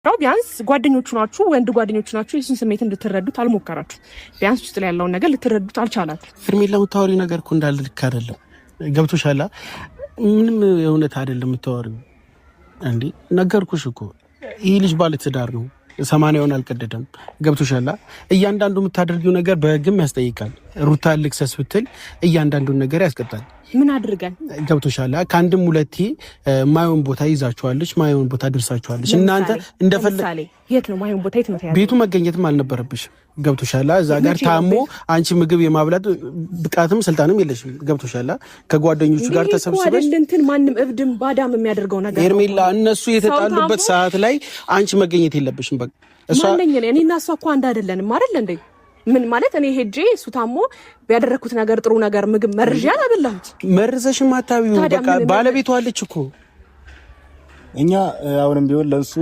ቢያንስ ጓደኞቹ ናችሁ፣ ወንድ ጓደኞቹ ናችሁ። የሱን ስሜት እንድትረዱት አልሞከራችሁ። ቢያንስ ውስጥ ላይ ያለውን ነገር ልትረዱት አልቻላችሁ። ሄርሜላ የምታወሪው ነገር እኮ እንዳለ ልክ አይደለም። ገብቶሻል? ምንም እውነት አይደለም የምታወሪው። እንዴ ነገርኩሽ እኮ ይህ ልጅ ባለ ትዳር ነው። ሰማንያውን አልቀደደም። ገብቶሻል? እያንዳንዱ የምታደርጊው ነገር በህግም ያስጠይቃል። ሩታ ልክሰስ ብትል እያንዳንዱን ነገር ያስቀጣል። ምን አድርገን ገብቶሻል? ከአንድም ሁለቴ ማየውን ቦታ ይዛችኋለች፣ ማየውን ቦታ ደርሳችኋለች። እናንተ እንደፈለ የት ነው ማየውን ቦታ የት ነው ቤቱ መገኘትም አልነበረብሽም። ገብቶሻል? እዛ ጋር ታሞ አንቺ ምግብ የማብላት ብቃትም ስልጣንም የለሽም። ገብቶሻል? ከጓደኞቹ ጋር ተሰብስበሽ እንትን ማንም እብድም ባዳም የሚያደርገው ነገር ሄርሜላ፣ እነሱ የተጣሉበት ሰዓት ላይ አንቺ መገኘት የለብሽም። በቃ እሷ ማነኝ? እኔ እና እሷ እኮ አንድ አይደለንም አይደል እንዴ? ምን ማለት እኔ ሄጄ እሱ ታሞ ያደረግኩት ነገር ጥሩ ነገር ምግብ መርዣ አላበላሁት። መርዘሽም አታቢው። በቃ ባለቤቷ አለች እኮ። እኛ አሁንም ቢሆን ለእሱ